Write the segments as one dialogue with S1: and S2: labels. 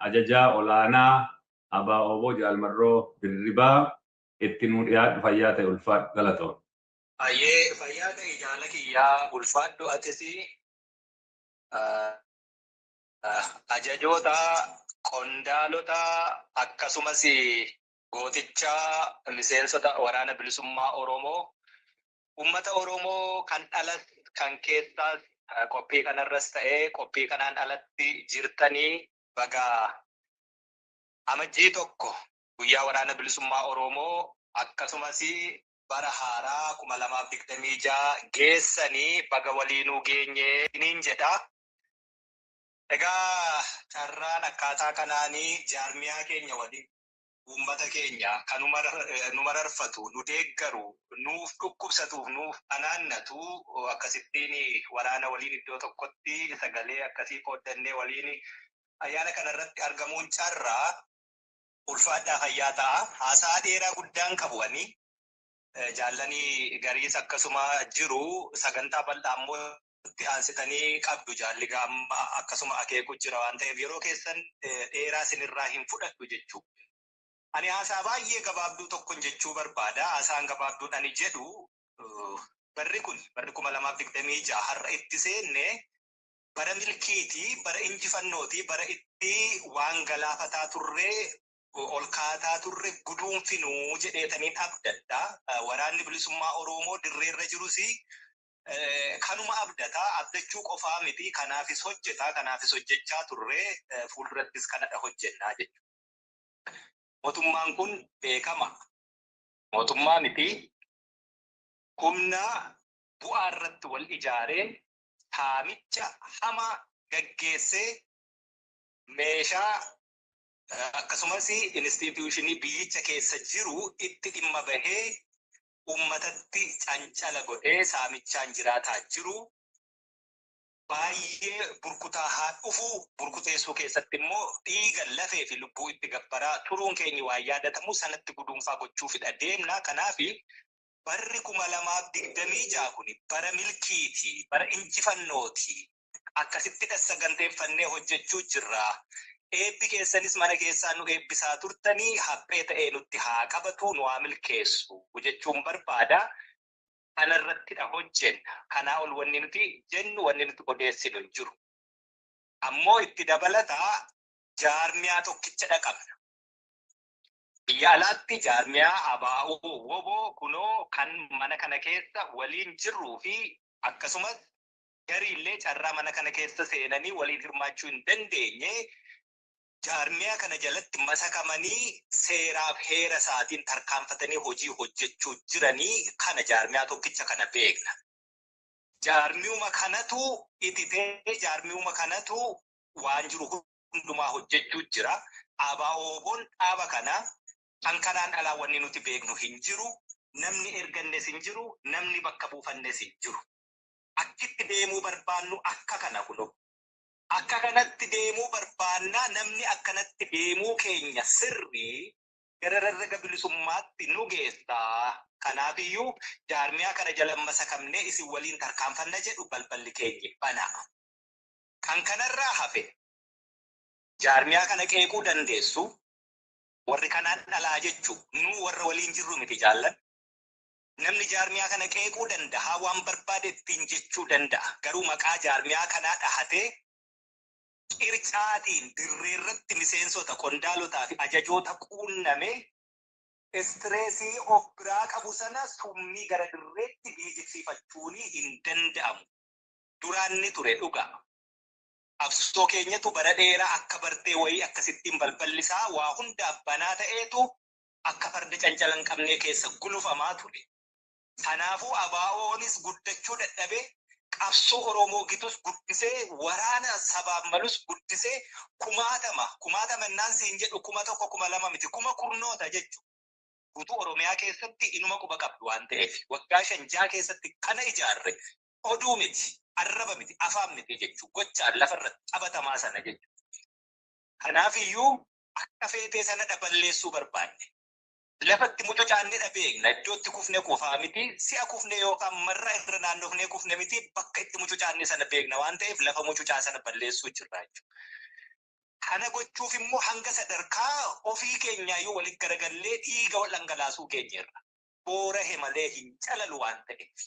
S1: Ajajaa olaanaa ABO Jaal Marroo Dirribaa itti nuu dhiyaadhu fayyaa ta'e ulfaadhu galatoon.
S2: Ayyee fayyaa ta'e jaala kiyyaa ulfaadhu atis ajajoota qondaalota akkasumas gooticha miseensota waraana bilisummaa Oromoo uummata Oromoo kan alas kan keessaas qophii kanarras ta'ee qophii kanaan alatti jirtanii baga Amajjii 1 guyyaa waraana bilisummaa Oromoo akkasumas bara haaraa 2026 geessanii baga waliinuu geenyee niin jedha. Egaa carraan akkaataa kanaanii jaarmiyaa keenya waliin uummata keenya kan nu mararfatu, nu deeggaru, nuuf dhukkubsatuuf nuuf anaannatu akkasittiin waraana waliin iddoo tokkotti sagalee akkasii qooddannee waliin ayyaana kanarratti argamuun carraa ulfaadhaa fayyaa ta'a. Haasaa dheeraa guddaan qabu ani. Jaallanii gariis akkasuma jiru. Sagantaa bal'aa immoo itti aansitanii qabdu jaalli gaamma akkasuma akeeku jira waan ta'eef yeroo keessan dheeraa isinirraa hin fudhadhu jechuudha. Ani haasaa baay'ee gabaabduu tokkon jechuu barbaada. Haasaan gabaabduun ani jedhu barri kun barri 2026 har'a itti seenne bara milkiiti, bara injifannooti, bara itti waan galaafataa turre ol kaataa turre guduunfinuu jedheetaniin abdadha. Waraanni bilisummaa Oromoo dirreerra jirus kanuma abdata. Abdachuu qofaa miti, kanaafis hojjeta, kanaafis hojjechaa turre, fuuldurattis kanadha hojjennaa jechuudha. Mootummaan kun beekama. Mootummaa miti humna bu'aa irratti wal ijaaree saamicha hamaa gaggeessee meeshaa akkasumas instituushinii biyyicha keessa jiru itti dhimma bahee uummatatti cancala godhee saamichaan jiraataa jiru. Baay'ee burkutaa haa dhufu, burkuteessuu keessatti immoo dhiiga lafee fi lubbuu itti gabbaraa turuun keenya waan yaadatamu sanatti guduunfaa gochuufidha deemna. Kanaaf barri 2026 kun bara milkiiti, bara injifannooti. Akkasitti saganteeffannee hojjechuu jirra. Eebbi keessanis mana keessaa nu eebbisaa turtanii haphee ta'ee nutti haa qabatu, nu haa milkeessu jechuun barbaada. Kanarrattidha hojjenna. Kanaa ol wanni nuti jennu, wanni nuti odeessinu hin jiru. Ammoo itti dabalataa jaarmiyaa tokkicha dhaqabna. Biyya alaatti jaarmiyaa ABO WBO kunoo kan mana kana keessa waliin jirruu fi akkasumas gariillee carraa mana kana keessa seenanii waliin hirmaachuu hin dandeenye jaarmiyaa kana jalatti masakamanii seeraaf heera isaatiin tarkaanfatanii hojii hojjechuu jiranii kana jaarmiyaa tokkicha kana beekna. Jaarmiyuma kanatu ititee jaarmiyuma kanatu waan jiru hundumaa hojjechuu jira. ABO'n dhaaba kana kan kanaan alaa wanni nuti beeknu hin jiru. Namni ergannes hin jiru. Namni bakka buufannes hin jiru. Akkitti deemuu barbaannu akka kana kunoo. Akka kanatti deemuu barbaannaa, namni akkanatti deemuu keenya sirrii gara rarraga bilisummaatti nu geessaa. Kanaafiyyuu jaarmiyaa kana jala masakamnee isin waliin tarkaanfanna jedhu balballi keenya banaa. Kan kanarraa hafe jaarmiyaa kana qeequu dandeessu warri kanaan dhalaa jechuu nu warra waliin jirru miti jaallan. Namni jaarmiyaa kana qeequu danda'a, waan barbaade ittiin jechuu danda'a. Garuu maqaa jaarmiyaa kanaa dhahatee qircaatiin dirree irratti miseensota qondaalotaa fi ajajoota quunname istireesii of biraa qabu sana summii gara dirreetti geejjibsiifachuun hin danda'amu. Duraan ni ture dhugaa. Qabsoo keenyatu bara dheeraa akka bartee wayii akkasittiin balballisaa waa hundaaf banaa ta'eetu akka farda cancala hin qabnee keessa gulufamaa ture. Kanaafuu ABO'nis guddachuu dadhabee qabsoo Oromoo gitus guddisee waraana sabaaf malus guddisee kumaatama kumaatama innaan siin jedhu 1000 2000 miti kuma kurnoota jechuudha. Guutuu Oromiyaa keessatti inuma quba qabdu waan ta'eef waggaa 5-6 keessatti kana ijaarre oduu miti, arraba miti, afaan miti jechuudha. Gochaan lafarratti qabatamaa sana jechuudha. Kanaaf iyyuu akka feetee sana dhaballeessuu barbaanne. Lafatti mucucaanne dhabeekna. Iddootti kufne qofaa miti. Si'a kufne yookaan marra irra naannofnee kufne miti. Bakka itti mucucaanne sana beekna waan ta'eef lafa mucucaa sana balleessuu jirra jechuudha. Kana gochuuf immoo hanga sadarkaa ofii keenyaayyuu walitti garagallee dhiiga wal dhangalaasuu keenyarra. Boorahe malee hin calalu waan ta'eef.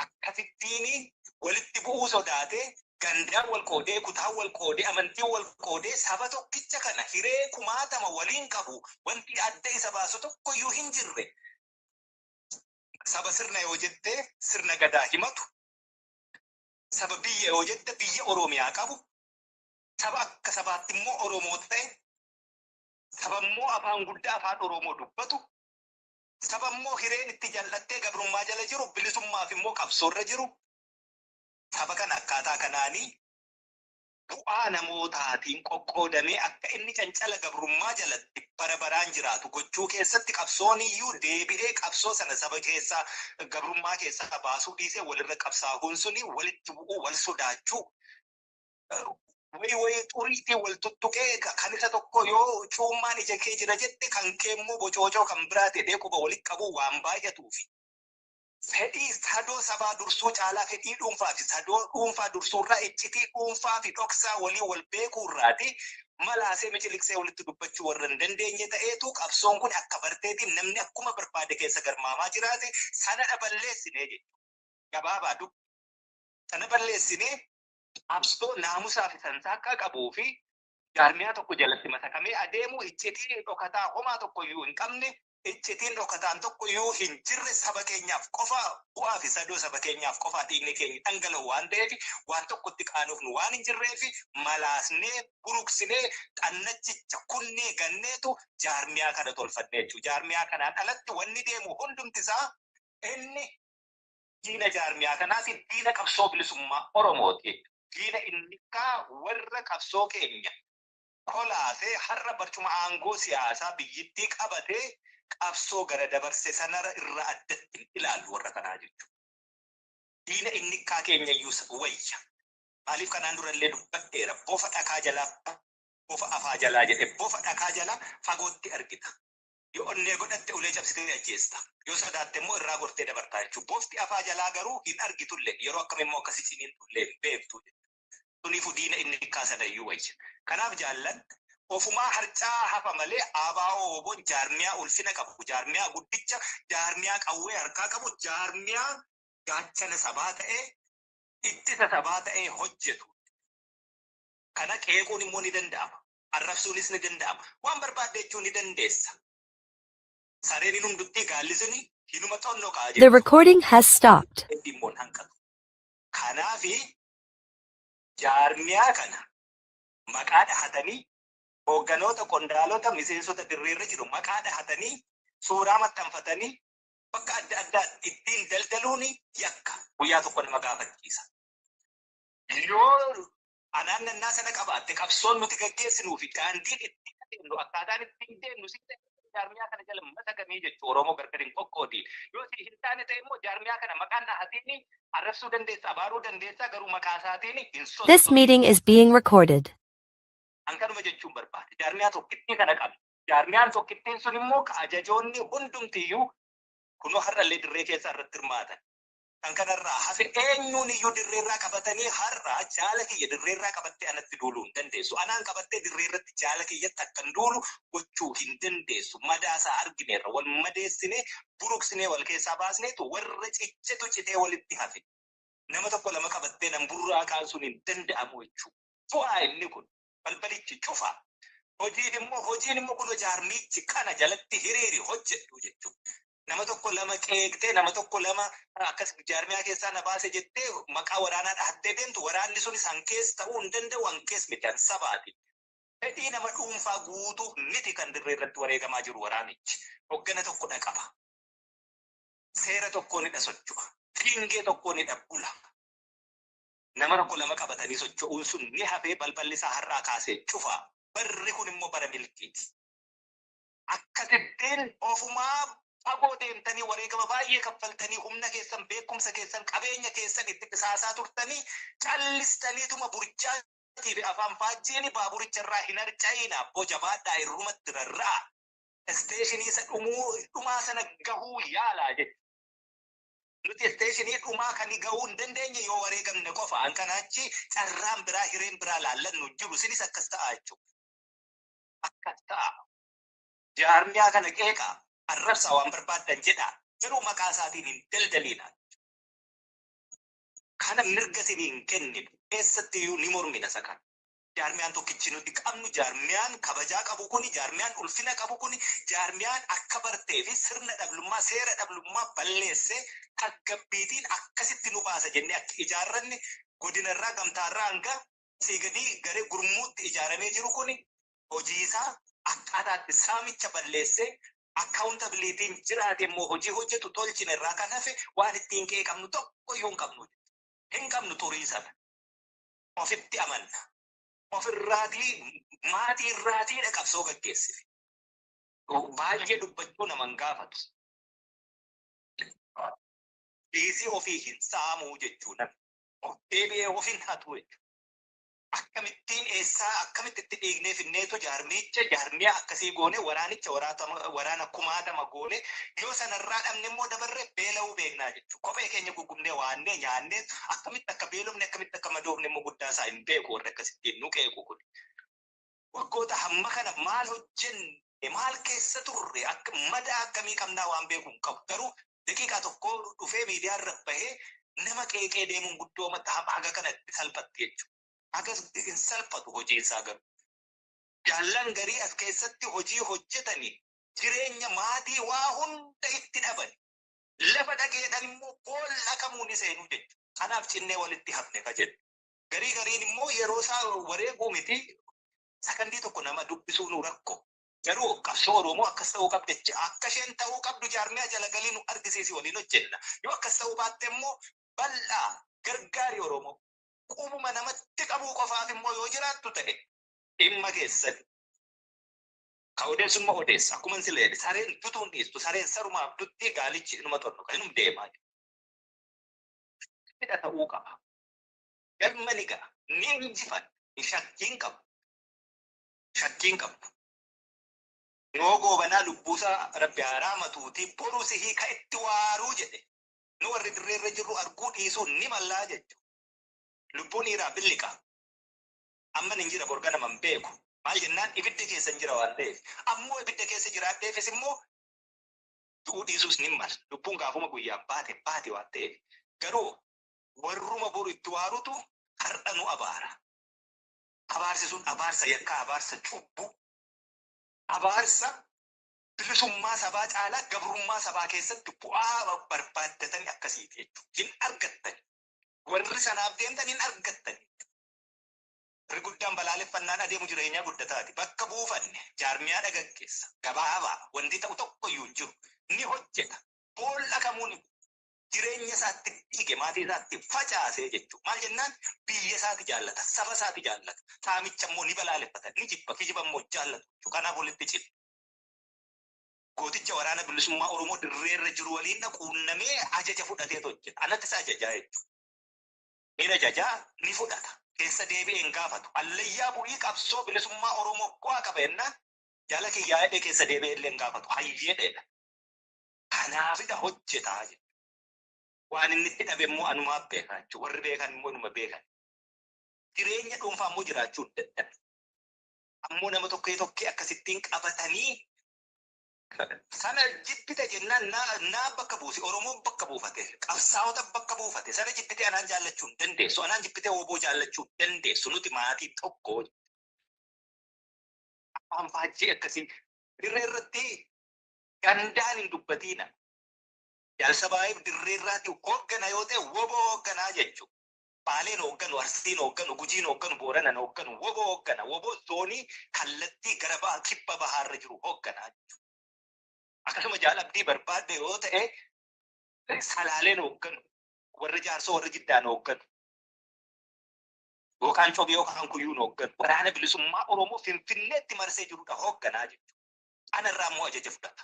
S2: Akkasittiin walitti bu'uu sodaatee gandaan wal qoodee, kutaan wal qoodee, amantiin wal qoodee saba tokkicha kana hiree kumaatama waliin qabu wanti adda isa baasu tokkoyyuu hin jirre. Saba sirna yoo jettee sirna gadaa himatu, saba biyya yoo jette biyya Oromiyaa qabu, saba akka sabaatti immoo Oromoo ta'e, saba immoo afaan guddaa afaan Oromoo dubbatu, saba immoo hireen itti jallattee gabrummaa jala jiru, bilisummaaf immoo qabsoorra jiru, saba kana akkaataa kanaanii bu'aa namootaatiin qoqqoodamee akka inni cancala gabrummaa jalatti bara baraan jiraatu gochuu keessatti qabsoon iyyuu deebi'ee qabsoo sana saba keessaa gabrummaa keessaa baasuu dhiisee walirra qabsaa'uun suni walitti bu'uu, wal sodaachuu, wayi wayi xuriitii wal tuttuqee kan isa tokko yoo cuummaan ija kee jira jette kan kee immoo bocoocoo kan biraa ta'ee quba walitti qabuu waan baay'atuufi. Fedhii sadoo sabaa dursuu caalaa fedhii dhuunfaa fi sadoo dhuunfaa dursuurraa iccitii dhuunfaa fi dhoksaa walii wal beekuurraati malaasee miciliqsee walitti dubbachuu warra hin dandeenye ta'eetu qabsoon kun akka barteetiin namni akkuma barbaade keessa garmaamaa jiraate sana balleessinee jechuudha. Gabaabaa dubbi. Sana balleessinee qabsoo naamusaa fi sansaakkaa qabuu fi jaarmiyaa tokko jalatti masakamee adeemu iccitii dhokataa homaa tokko iyyuu hin qabne, iccitiin dhokataan tokko iyyuu hin jirre, saba keenyaaf qofa bu'aa fi sadoo saba keenyaaf qofa dhiigni keenya dhangala'u waan ta'eef waan tokkotti qaanofnu waan hin jirreef malaasnee buruqsinee xannachicha kunnee ganneetu jaarmiyaa kana tolfanne jechuudha. Jaarmiyaa kanaan alatti wanni deemu hundumti isaa inni diina jaarmiyaa kanaati, diina qabsoo bilisummaa Oromooti. Diina inni kaa warra qabsoo keenya kolaasee har'a barcuma aangoo siyaasaa biyyittii qabatee qabsoo gara dabarse sanarra irraa addatti hin ilaallu warra kanaa jechuudha. Diina inni kaa keenya iyyuu wayya. Maaliif kanaan durallee dubbadheera, bofa dhakaa jalaa, bofa afaa jalaa jedhe, bofa dhakaa jalaa fagootti argita. Yoo onnee godhatte ulee cabsitee ajjeesta. Yoo sodaatte immoo irraa gortee dabartaa jechuudha. Bofti afaa jalaa garuu hin argitullee, yeroo akkam immoo akkasii ciniintullee hin beektu. Suniifuu diina inni kaa sanayyuu wayya. Kanaaf jaallan ofumaa harcaa hafa malee ABO WBOn jaarmiyaa ulfina qabu, jaarmiyaa guddicha, jaarmiyaa qawwee harkaa qabu, jaarmiyaa gaachana sabaa ta'ee ittisa sabaa ta'ee hojjetu. Kana qeequun immoo ni danda'ama. Arrabsuunis ni danda'ama. Waan barbaadde jechuun ni dandeessa. Sareen hunduttii gaalli suni hinuma xonnoqaa
S3: The recording has stopped.
S2: Immoo hin hanqatu. Kanaafi jaarmiyaa kana maqaa dhahatanii hoogganoota, qondaalota, miseensota dirreerra jiru maqaa dhahatanii suuraa maxxanfatanii bakka adda addaa ittiin daldaluun yakka guyyaa tokko nama gaafachiisa. Yoo anaan nannaa sana qabaatte qabsoon nuti gaggeessinuu fi daandiin ittiin adeemnu akkaataan ittiin deemnu si jaarmiyaa kana jala masakamii jechuudha, Oromoo gargar hin qoqqoodiin. Yoo si hin taane ta'e immoo jaarmiyaa kana maqaan dhahatiin arrabsuu dandeessa, abaaruu dandeessa, garuu maqaa isaatiin hin
S3: This meeting is being recorded.
S2: Hankanuma jechuun barbaade. Jaarmiyaa tokkittii kana qabna. Jaarmiyaan tokkittiin sun immoo ka ajajoonni hundumtiyyuu kunoo har'allee dirree keessa irratti hirmaatan. Kan kanarraa hafe eenyuun iyyuu dirreerraa qabatanii har'a jaala kiyya dirreerraa qabattee anatti duuluu hin dandeessu. Anaan qabattee dirreerratti jaala kiyyatti akkan duulu gochuu hin dandeessu. Madaasaa argineerra, wal madeessinee buruqsinee wal keessaa baasneetu warra ciccitu citee walitti hafe. Nama tokko lama qabattee nan burraa kaasuun hin danda'amu jechuudha. Bu'aa inni kun balbalichi cufa. Hojiin immoo kun jaarmichi kana jalatti hiriiri hojjedhu jechuudha. Nama tokko lama qeeqtee, nama tokko lama akkas jaarmiyaa keessaa na baase jettee maqaa waraanaa dhahattee deemtu, waraanni sunis hankees ta'uu hin danda'u, hankees miti, han sabaati. Fedhii nama dhuunfaa guutuu miti kan dirree irratti wareegamaa jiru waraanichi. Hoggana tokko qaba. Seera tokkoon hidha socho'a. Fiingee tokkoon hidha bula. Nama tokko lama qabatanii socho'uun sun ni hafee balballi isaa har'aa kaasee cufa. Barri kun immoo bara milkiiti. Akkasittiin ofumaa fagoo deemtanii wareegama baay'ee kaffaltanii humna keessan, beekumsa keessan, qabeenya keessan itti qisaasaa turtanii callistaniituma burjaatii fi afaan faajjiin baaburicha irraa hin harca'ina, boja baadhaa, irrumatti rarra'a. Isteeshinii isa dhumuu dhumaa sana gahuu yaalaa jechuudha. Nuti isteeshinii dhumaa kan ga'uu hin dandeenye yoo wareegamne qofa. An kanaachi carraan biraa hireen biraa laallannu jiru. Isinis akkas ta'a jechuudha. Akkas ta'a. Jaarmiyaa kana qeeqaa arrabsaa waan barbaaddan jedhaa. Garuu maqaa isaatiin hin daldaliina. Kana mirga isinii hin kenninu. Eessatti iyyuu ni mormina isa kana. Jaarmiyaan tokkichi nuti qabnu, jaarmiyaan kabajaa qabu kuni, jaarmiyaan ulfina qabu kuni, jaarmiyaan akka bartee fi sirna dhablummaa, seera dhablummaa balleessee tasgabbiitiin akkasitti nu baasa jennee akka ijaarranne godinarraa gamtaarraa hanga asii gadi garee gurmuutti ijaaramee jiru kuni hojii isaa akkaataatti saamicha balleessee akkaawuntabiliitiin jiraate immoo hojii hojjetu tolchine irraa kan hafe waan ittiin qeeqamnu tokko iyyuu hin qabnu. Hin qabnu xurii sana. Ofitti amanna. Ofirraatii maatii irraatiidha qabsoo gaggeessine. Baay'ee dubbachuu nama hin gaafatu. Dhiisii ofii hin saamuu jechuu namni. Of deebi'ee of hin hatu jechuudha. Akkamittiin eessaa akkamitti itti dhiignee finneetu jaarmicha jaarmiyaa akkasii goone waraanicha waraana kumaatama goone yoo sanarraa dhabne immoo dabarree beela'uu beeknaa jechuudha. Kophee keenya gugubnee waannee nyaannee akkamitti akka beelofne akkamitti akka madoofne immoo guddaa isaa hin beeku warri akkasittiin nu qeequ kun. Waggoota hamma kana maal hojjenne maal keessa turre akka madaa akkamii qabnaa waan beeku hin qabu. Garuu daqiiqaa tokko dhufee miidiyaa irra bahee nama qeeqee deemuun guddoo haga kanatti salphatti jechuudha. Hagas hin salphatu hojii isaa garuu. Jaallan garii as keessatti hojii hojjetanii jireenya maatii waa hunda itti dhaban. Lafa dhageedhaan immoo boolla kamuu ni seenuu jechuudha. Kanaaf cinnee walitti hafne ka jedhu. Garii gariin immoo yeroo isaa wareeguu miti sakandii tokko nama dubbisuu nu rakko. Garuu qabsoo Oromoo akkas ta'uu qabdi akka isheen ta'uu qabdu jaarmiyaa jala galii nu argisiisi waliin hojjenna. Yoo akkas ta'uu baatte immoo bal'aa gargaari Oromoo. Qubuma namatti qabuu qofaaf immoo yoo jiraattu ta'e dhimma keessatti. Ka odeessummaa odeessa akkuma sin jedhe sareen dutuun dhiistu sareen sarumaaf dutti gaalichi inuma xonnoqa inum deemaa. Fedha ta'uu qaba. Galma ni ga'a. Ni injifata. Shakkiin qabu. Shakkiin qabu. Noo goobanaa lubbuusaa rabbi haaraa matuutii boruu si hiika itti waaruu jedhe. Nu warri dirreerra jirru arguu dhiisuu ni mallaa jechuudha. Lubbuun dhiiraa billiqa. Amma nin jira borga nama hin beeku. Maal jennaan ibiddi keessa hin jira waan ta'eef. Ammoo ibidda keessa jiraadheefis immoo du'uu dhiisuus ni mala. Lubbuun gaafuma guyyaan baate baate waan ta'eef. Garuu warruma boru itti waarutu har'a nu abaara. Abaarsi sun abaarsa yakkaa, abaarsa cubbuu, abaarsa bilisummaa sabaa caalaa gabrummaa sabaa keessatti bu'aa barbaaddatanii akkasiiti jechuudha. Hin argattan. Warri sanaaf deemtan hin argattan. Warri guddaan balaaleffannaan adeemu jireenyaa guddataati. Bakka buufanne jaarmiyaa dhagaggeessa. Gabaabaa wanti ta'u tokko iyyuu hin jiru. Ni hojjeta. Boolla kamuun jireenya isaatti dhiige maatii isaatti facaasee jechuudha. Maal jennaan biyya isaati jaallata, saba isaati jaallata. Saamicha immoo ni balaaleffata, ni jibba, kijiba immoo jaallatu. Kanaaf walitti cina. Gooticha waraana bilisummaa Oromoo dirreerra jiru waliin quunnamee ajaja fudhatee hojjeta. Anatti isa ajajaa jechuudha. Ni ajajaa ni fudhata. Keessa deebi'ee hin gaafatu. Allayyaa bu'ii qabsoo bilisummaa Oromoo bu'aa qaba jennaan jala kiyyaa jedhee keessa deebi'ee illee hin gaafatu. Hayyee dheedha. Kanaafidha hojjetaa jechuudha. Waan inni itti dhabe immoo anumaaf beekaa jechuudha. Warri beekan immoo inuma beekan. Jireenya dhuunfaa immoo jiraachuu hin dadhabe. Ammoo nama tokkee tokkee akkasittiin qabatanii sana jibbite jennaan naa bakka buuse Oromoon bakka buufate qabsaa'ota bakka buufate sana jibbite anaan jaallachuu hin dandeessu anaan jibbite oboo jaallachuu hin dandeessu nuti maatii tokko. Afaan faajjii akkasii dirree irratti gandaan hin dubbatiina. Jaalsa baay'ee dirree irraati hooggana yoo ta'e woboo hoogganaa jechuudha. Baaleen hoogganu, Arsiin hoogganu, Gujiin hoogganu, Booranan hoogganu, woboo hooggana. Woboo zoonii kallattii gara baha kibba bahaarra jiru hoogganaa jechuudha. Akkasuma jaalabdii barbaadde yoo ta'e salaaleen hoogganu, warri jaarsoo warri jiddaan hoogganu. Yookaan cobii yookaan kuyyuun hoogganu. Waraana bilisummaa Oromoo Finfinneetti marsee jirudha hoogganaa jechuudha. Anarraa immoo ajaja fudhata.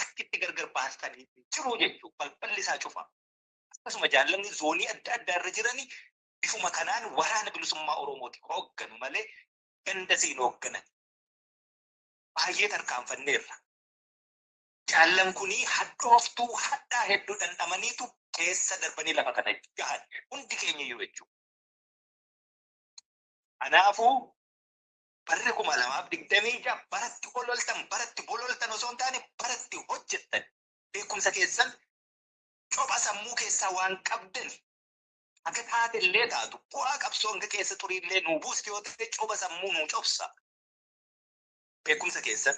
S2: Akkitti gargar baastanii jiru jechuudha. Balballi isaa cufa. Akkasuma jaallanni zoonii adda addaa irra jiranii bifuma kanaan waraana bilisummaa Oromooti hoogganu malee ganda siin hoogganan. Baay'ee tarkaanfanneerra. Jaallan kunii hadhooftuu hadhaa hedduu dhandhamaniitu Keessa darbanii lafa kana gahan hundi keenya iyyuu jechuudha. Kanaafuu barri 2026 baratti ololtan, baratti bololtan osoo hin taane, baratti hojjettan. Beekumsa keessan, copha sammuu keessaa waan qabdan, haga taate illee taatu, bu'aa qabsoo hanga keessa turiillee nuu buusti yoo ta'e, copha sammuu nuu cobsa. Beekumsa keessan,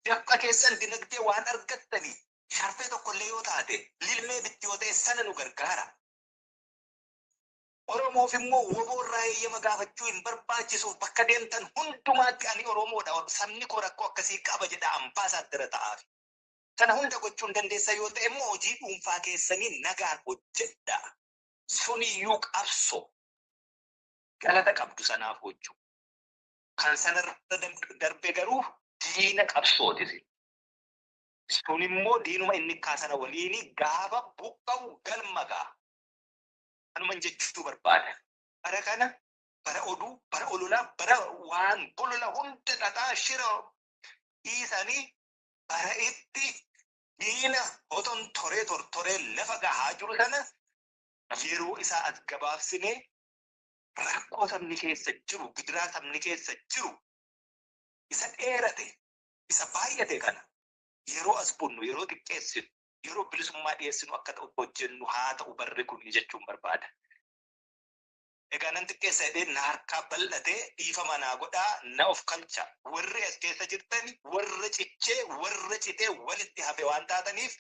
S2: dafqa keessan, dinagdee waan argattanii, sharfee tokkollee yoo taate, lilmee bitti yoo ta'e, sana nu gargaara. Oromoof immoo WBO irraa eeyyama gaafachuu hin barbaachisuuf, bakka deemtan hundumaatti "Ani Oromoodha, sabni koo rakkoo akkasii qaba" jedha, ambaasaaddara ta'aaf. Sana hunda gochuu hin dandeessa yoo ta'e immoo, hojii dhuunfaa keessanii nagaan hojjedha. Suniyyuu qabsoo galata qabdu sanaaf hojjuu. Kan sanarra darbe garuu diina qabsooti. Sun immoo diinuma inni kaasana waliin gaafa buqqa'u galma ga'a. Kanuman jechuu barbaada. Bara kana bara oduu, bara ololaa, bara waan bolola hunda dhaqaa shira dhiisanii, bara itti diina oton toree tortoree lafa gahaa jiru sana, yeroo isaa as gabaabsinee rakkoo sabni keessa jiru, gidiraa sabni keessa jiru, isa dheerate, isa baay'ate kana yeroo as bunnu, yeroo xiqqeessinu, yeroo bilisummaa dhiyeessinu akka ta'u hojjennu haa ta'u barri kun jechuun barbaada. Egaa nan xiqqeessa jedhee na harkaa bal'atee, dhiifama naa godhaa, na of kalcha. Warri as keessa jirtan warra cichee, warra citee walitti hafe waan taataniif,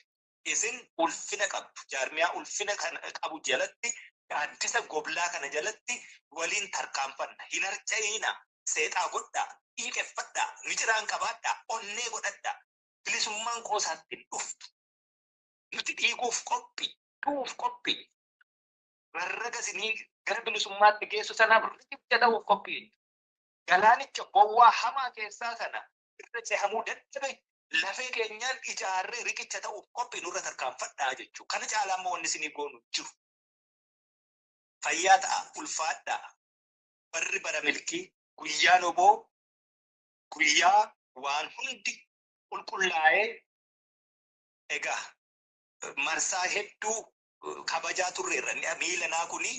S2: isin ulfina qabdu. Jaarmiyaa ulfina kana qabu jalatti, gaaddisa goblaa kana jalatti waliin tarkaanfanna. Hin harca'iina. Seexaa godhaa. Dhiiqeffadhaa. Miciraan qabaadhaa. Onnee godhadhaa. Bilisummaan qoosaatti hin dhuftu. Nuti dhiiguuf qophii, du'uuf qophii. Rarraga isinii gara bilisummaatti geessu sanaaf riqicha ta'uuf qophii. Galaanicha bowwaa hamaa keessaa sana irra cehamuu dadhabe lafee keenyaan ijaarree riqicha ta'uuf qophii, nurra tarkaanfadhaa jechuudha. Kana caalaa immoo wanni isinii goonu jiru. Fayyaa ta'a, ulfaadhaa. Barri bara milkii, guyyaan oboo, guyyaa waan hundi qulqullaa'ee, egaa marsaa hedduu kabajaa turreerra. Miilanaa kuni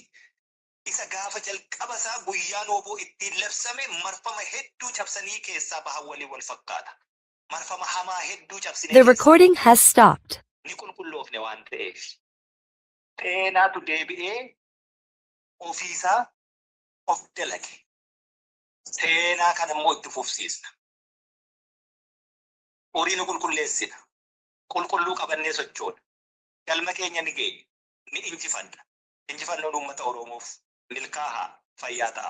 S2: isa gaafa jalqaba isaa guyyaan oboo ittiin labsame marfama hedduu cabsanii keessaa bahan waliin wal fakkaata. Marfama hamaa hedduu cabsinee
S3: The
S2: keessaa
S3: recording has stopped.
S2: ni qulqulloofne waan ta'eef. Seenaatu deebi'ee ofiisaa of dalage. Seenaa kana immoo itti fufsiisna. Horii nu qulqulleessina. Qulqulluu qabannee sochoona. Galma keenya ni geenya. Ni injifanna. Injifannoon uummata Oromoof milkaahaa, fayyaa ta'a.